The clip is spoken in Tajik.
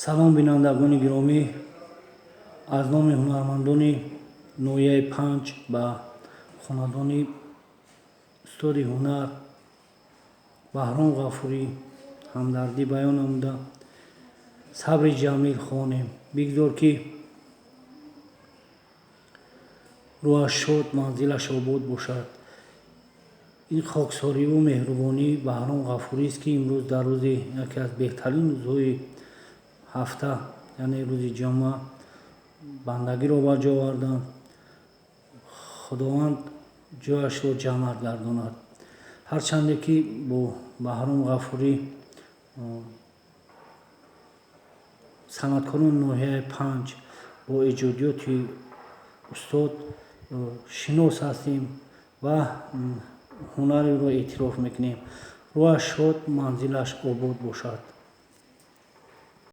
Салом, бинандагони гиромӣ. Аз номи ҳунармандони ноҳияи Панҷ ба хонадони устоди ҳунар Баҳром Ғафурӣ ҳамдардӣ баён намуда, сабри ҷамил хонем. Бигзор, ки рӯҳаш шод, манзилаш обод бошад. Ин хоксориву меҳрубонии Баҳром Ғафурист, ки имрӯз дар рӯзи яке аз беҳтарин рӯзҳои ҳафта, яъне рӯзи ҷумъа, бандагиро ба ҷо оварданд. Худованд ҷояшро ҷаннат гардонад. Ҳарчанде ки бо Баҳром Ғафурӣ санъаткорони ноҳияи Панҷ бо эҷодиёти устод шинос ҳастем ва ҳунареро эътироф мекунем. Рӯҳаш шод, манзилаш обод бошад.